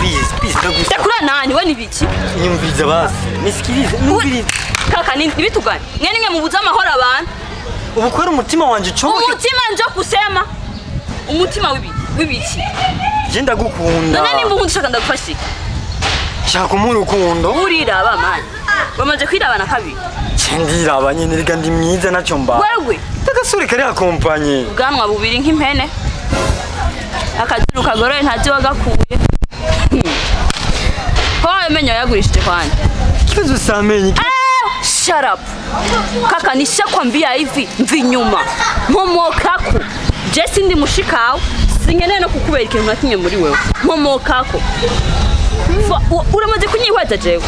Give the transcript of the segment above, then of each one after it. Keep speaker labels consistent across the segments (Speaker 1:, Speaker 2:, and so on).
Speaker 1: Please, please ndagusaba.
Speaker 2: Ndakura nani we nibiki?
Speaker 1: Nyumviriza basi. Nisikilize, nyumviriza.
Speaker 2: Kaka ni ibitugane. Mwene mwe mubuza amahoro abantu.
Speaker 1: Ubu kwera umutima wanje ucomoke.
Speaker 2: Umutima njo kusema. Umutima wibiki.
Speaker 1: Je ndagukunda.
Speaker 2: None nimba unkunda ushaka ndagufasha iki?
Speaker 1: Shaka umuha urukundo.
Speaker 2: Uriraba mani. Bamaze kwirabana kabiri.
Speaker 1: Ndiraba nyene rega ndi mwiza nacyo mba.
Speaker 2: Wewe
Speaker 1: agasore kari akompanye.
Speaker 2: Ubwanwa bubiri nk'impene. Akazuru kagoroye ntazi wagakuye. Ko amenyo yagurishije kwanje.
Speaker 1: Ikibazo samenye.
Speaker 2: Shut up. Kaka nishakwambia hivi mvi nyuma. Nkomokako. Je sindi mushikawe. Sinkeneye no kukubera ikintu na kimwe muri wewe. Nkomokako. Uramaze kunyihweza jewe.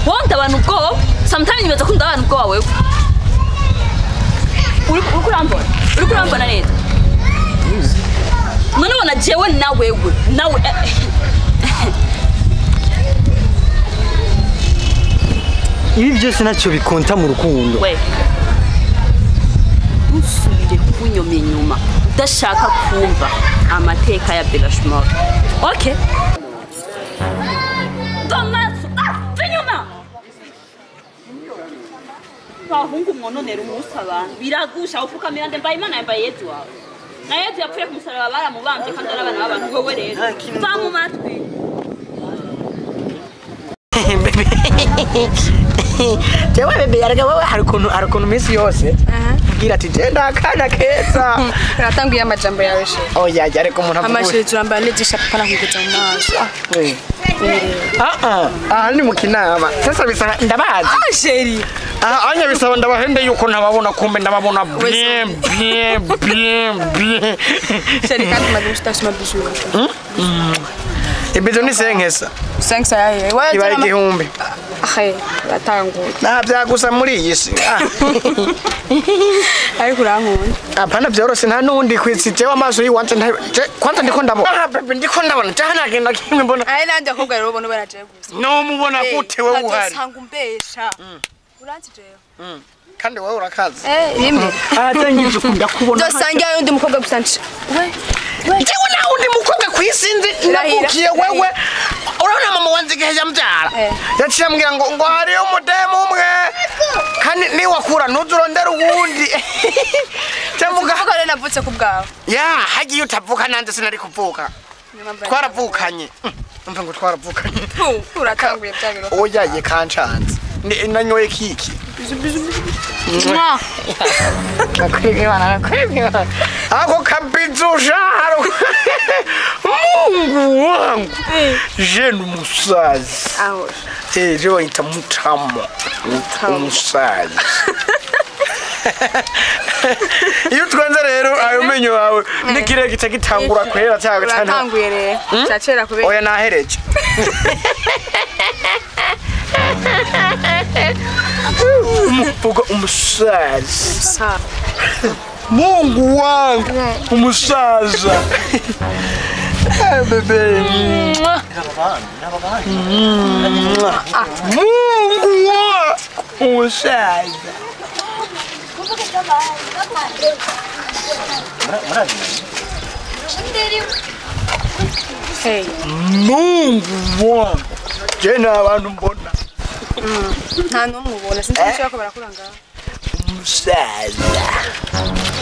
Speaker 2: Wonda abantu ubwoba. Sometimes nibaza ko ndabana ubwoba wewe. Uriko urambona. Uriko urambona neza. None ubona jewe na wewe. Nawe
Speaker 1: ibi byose nacyo bikonta mu rukundo.
Speaker 2: We. Usubire kunyoma inyuma. Udashaka kumva amateka ya Belashmore. Okay. Domaso, vinyuma. Bahungu mwononera umunsi abantu. Biragusha ufukamira nde mbaye Imana yambaye Yezu wawe. Na Yezu yapfuye ku musaraba baramubambye kandi ari abana b'abantu wewe rero. Va mu matwi.
Speaker 3: Jewe bebe yarega wewe hari ukuntu minsi yose ubwira ati je ndakana keza.
Speaker 4: Uratanguye amajambo yawe she.
Speaker 3: Oya yareka umuntu avuga.
Speaker 4: Amashuri turambara n'igisha papa nakuguza mu maso.
Speaker 3: Aha ni mu kinama. Sasa bisaba ndabazi.
Speaker 4: Ah chérie.
Speaker 3: Aha anya bisaba ndabahende yuko ntababona kumbe ndababona bien bien bien bien.
Speaker 4: Chérie kandi maze utasoma bijou.
Speaker 3: Ibizo ni senkesa.
Speaker 4: 5 yaye.
Speaker 3: Ibaye igihumbi.
Speaker 4: Ahe, uratanguye.
Speaker 3: Nta byagusa muri iyi si.
Speaker 4: Ariko urankunda.
Speaker 3: Apana byorose nta nundi kwisi jewe amaso yiwanje kwanza ndiko ndabona. Ah bebe ndiko ndabona. Jana agenda kimwe mbona.
Speaker 4: Aye nandi akobwa rero ubona baraje gusa.
Speaker 3: No mubona gute wewe uhari.
Speaker 4: Usanga umbesha. Uranzi jewe.
Speaker 3: Kandi wewe urakaze.
Speaker 4: Rimwe.
Speaker 3: Atangije ukunda kubona.
Speaker 4: Dosanga yundi mukobwa gusa nce. We.
Speaker 3: Jewe na undi mukobwa kwisinzi nabukiye wewe. Urabona mama wanje igihe yambyara. Yaciye ambwira ngo hariyo umudemu umwe. Kandi niwakura ntuzurondera uwundi. Cyavuga
Speaker 4: ko rero navutse ku bwawe.
Speaker 3: Ya, hagiye utavuka nanje sinari kuvuka. Twaravukanye. Umva ngo twaravukanye.
Speaker 4: Uratanguye bya biro.
Speaker 3: Oya ye kancanze. Nanyoye kiki. Ako kabizusha Mungu wangu. Je ni umusazi.
Speaker 4: Aho.
Speaker 3: Je wita mutamo. Umusazi. Iyo twanze rero ayo menyo yawe nikire gice gitangura kwera cyangwa cyane.
Speaker 4: Uratanguye rero. Cyacera kubera.
Speaker 3: Oya nahereje. Umuvuga umusazi. Mungu wangu umusaza. Bebe. Mungu wangu umusaza. Mungu wangu. Je n'abantu mbona.
Speaker 4: Nta n'umwe ubona sinzi icyo ko barakuranga.
Speaker 3: Umusaza.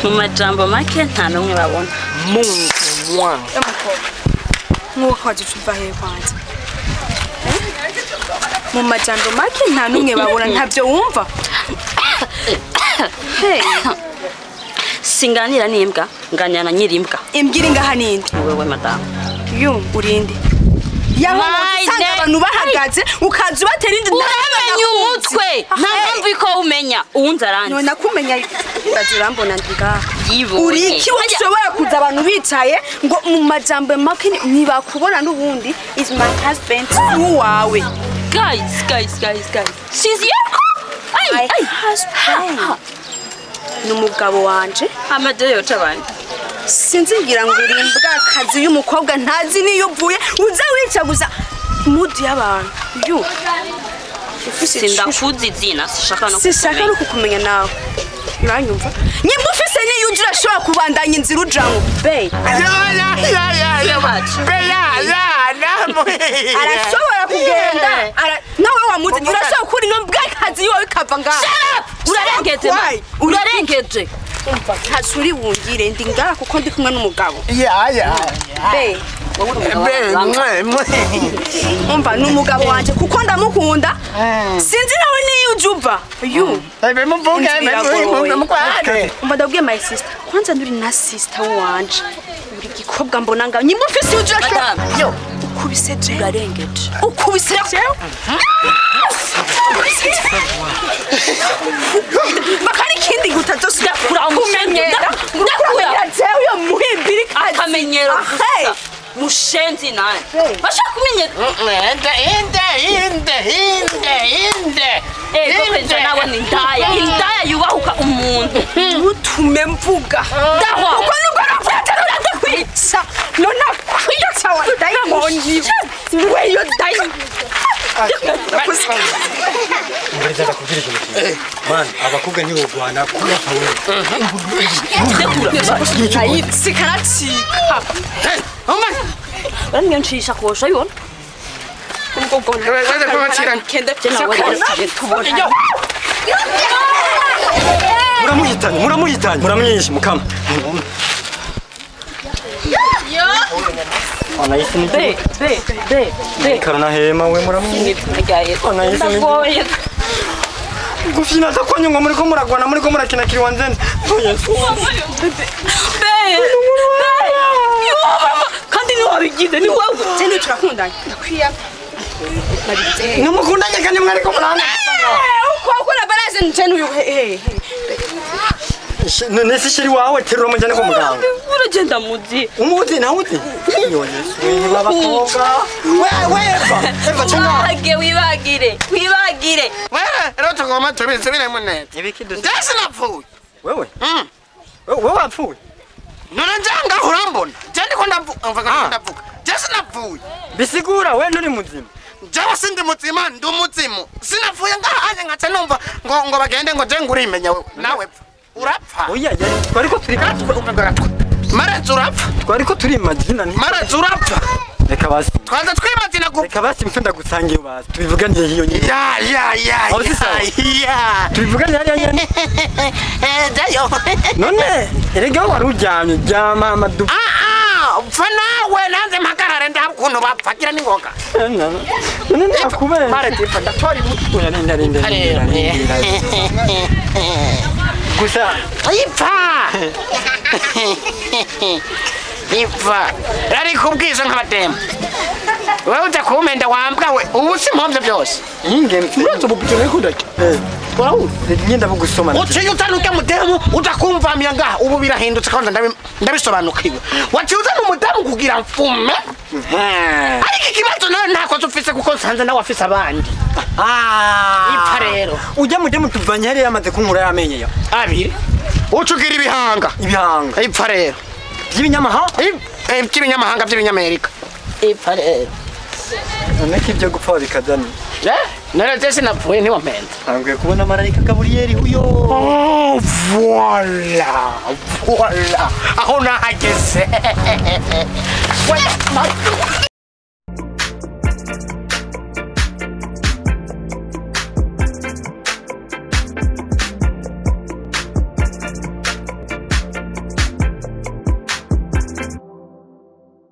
Speaker 2: Mu majambo make nta n'umwe babona.
Speaker 3: Mungu wangu.
Speaker 4: Nk'uko waje uva he kwanza. Mu majambo make nta n'umwe babona ntabyo wumva. Hey.
Speaker 2: Singanira n'imbwa, nganira na nyirimbwa.
Speaker 4: Imbwa iri ngaha ninde?
Speaker 2: Wewe madamu.
Speaker 4: Yo urinde. Yahanga abantu bahagaze ukaza ubatera indi
Speaker 2: ntabamenye umutwe. Nta mpamvu iko umenya uwunze aranze.
Speaker 4: None nakumenya ndazurambona ndiga. Uri iki ushobora kuza abantu bicaye ngo mu majambo make ntibakubona n'ubundi is my husband wawe.
Speaker 2: Guys, guys, guys, guys. She's your
Speaker 4: Ay, ay, husband. Numugabo wanje
Speaker 2: amadeyo tabandi.
Speaker 4: Sinzi ngira ngo urimbwa akazi y'umukobwa ntazi niyo uvuye uza wicaguza mudi y'abantu. Yo.
Speaker 2: Sindakuzi izina sishaka no
Speaker 4: kukumenya. Sishaka no kukumenya nawe. Uranyumva? Nyimba ufise niyo uje urashobora kubandanya inzira ujamwo. Be. Arashobora kugenda. Nawe wamuzi urashobora kuri no bwakazi yiwe bikava ngaha.
Speaker 2: Urarengeje. Urarengeje.
Speaker 4: Umva ntasuri wungire ndi ngaha kuko ndi kumwe n'umugabo.
Speaker 3: Ya.
Speaker 4: Be.
Speaker 3: Be mwe.
Speaker 4: Umva n'umugabo wanje kuko ndamukunda. Sinzi nawe niyo uje uva. Yu.
Speaker 3: Be muvuge mwe.
Speaker 4: Umva ndabwiye my sister. Kwanza nduri na sister wanje. Uri gikobwa mbona ngaho. Nyimba ufise uje yo. Ukubise je.
Speaker 2: Urarengeje.
Speaker 4: Ukubise je. Bakari kindi gutazosubira kumenyera. Ndakura jewe yo muhimbiri
Speaker 2: akamenyero gusa. Mushenzi naye. Bashaka kumenyera.
Speaker 3: Inde.
Speaker 2: Ego nawe ni indaya. Indaya yubahuka umuntu.
Speaker 4: Ntutume mvuga.
Speaker 2: Ndahwa.
Speaker 4: Uko nuko nakwatera ndakwica. Nona kwica wa dayimoni. Weyo dayimoni.
Speaker 1: Mbereza ndakubwira ikintu kimwe. Man, abakobwa ntibogwana kuba wewe.
Speaker 4: Ndekura. Sikaracika.
Speaker 2: Urambwira ncisha kosha yibona.
Speaker 1: Muramuhitanye, muramuhitanye, muramwishe mukama. Anayisi ni
Speaker 2: Be, be, be, be.
Speaker 1: Karana hema we muramwishe. Anayisi ni
Speaker 2: Ndagoye.
Speaker 1: Gufina takwanya ngo muriko muragwana muriko murakina kiriwanzenze. Yesu.
Speaker 2: Be. Be. Yo mama, kandi ni wabigize ni wewe.
Speaker 4: Tende turakundanye. Ndakwiya.
Speaker 1: Nimukundanye kandi mwariko murana.
Speaker 4: Uko ukora baraze ntene uyu he.
Speaker 1: None se shiri wawe terura mujyane kwa muganga.
Speaker 2: Uragenda muzi.
Speaker 1: Umuzi nawe uzi. Yo Yesu, babakobwa. We Eva, Eva cyangwa
Speaker 2: Wibagire, wibagire, wibagire.
Speaker 3: Wewe rero tugomba tubisubiremo neza.
Speaker 1: ibiki dusa.
Speaker 3: Ndese napfuye.
Speaker 1: Wewe? Wewe wapfuye.
Speaker 3: None njanga urambona. Je ndiko ndavuga, mvuga ndavuga. Je sinapfuye.
Speaker 1: Bisigura we nturi muzima.
Speaker 3: Jewe sindi muzima ndi umuzimu. Sinapfuye ngaha anje nkaca numva ngo bagende ngo je ngurimenya wewe. Nawe pfa. Urapfa.
Speaker 1: Oya twariko turi
Speaker 3: Marazi urapfa.
Speaker 1: twariko turi imagina ni.
Speaker 3: Marazi urapfa.
Speaker 1: Reka basi.
Speaker 3: Twanza twimazina gupfa.
Speaker 1: Reka basi mfenda gusangiye basi. Tubivuganiye hiyo nyine.
Speaker 3: Ya.
Speaker 1: Aho si sawa?
Speaker 3: Ya.
Speaker 1: Tubivuganiye hariya nyene.
Speaker 3: Jayo.
Speaker 1: None erega wari uryamye ryama amadu.
Speaker 3: Pfa nawe nanze mpagarare ndaba ukuntu bapfa gira n'ingoga.
Speaker 1: None ndakubera.
Speaker 3: Marazi pfa ndatora ibuye.
Speaker 1: Oya rinda rinda. Rinda. Gusa
Speaker 3: Ipfa. Ipfa. Rari kubwiza nk'abademu. Wewe uja kumenda wambwa we ubu si mpomvye byose.
Speaker 1: ingemfe.
Speaker 3: Urazi ubu byo nikundake. Urabona?
Speaker 1: Ngenda bugusoma.
Speaker 3: Uciye utanuka mudemu utakumvamya ngaha ubu birahindutse kandi ndabisobanukiwe. Waciye uzana umudamu kugira mfume. Ariko ikibazo nawe ntakoze ufise kuko nsanze nawe afise abandi. Ipfa rero.
Speaker 1: Ujya mudemu tuvanye hariya yamaze kunkura yamenye ya.
Speaker 3: Abiri. Ucugira ibihanga.
Speaker 1: Ibihanga.
Speaker 3: Ipfa rero.
Speaker 1: By'ibinyamahanga.
Speaker 3: By'ibinyamahanga by'ibinyamerika. Ipfa rero.
Speaker 1: None ko ibyo gupfa bikazana.
Speaker 3: None je sinapfuye ntiwampenze.
Speaker 1: Ntanguye kubona marayika Gaburiyeri uyo.
Speaker 3: Oh, voilà. Voilà. Aho nahageze.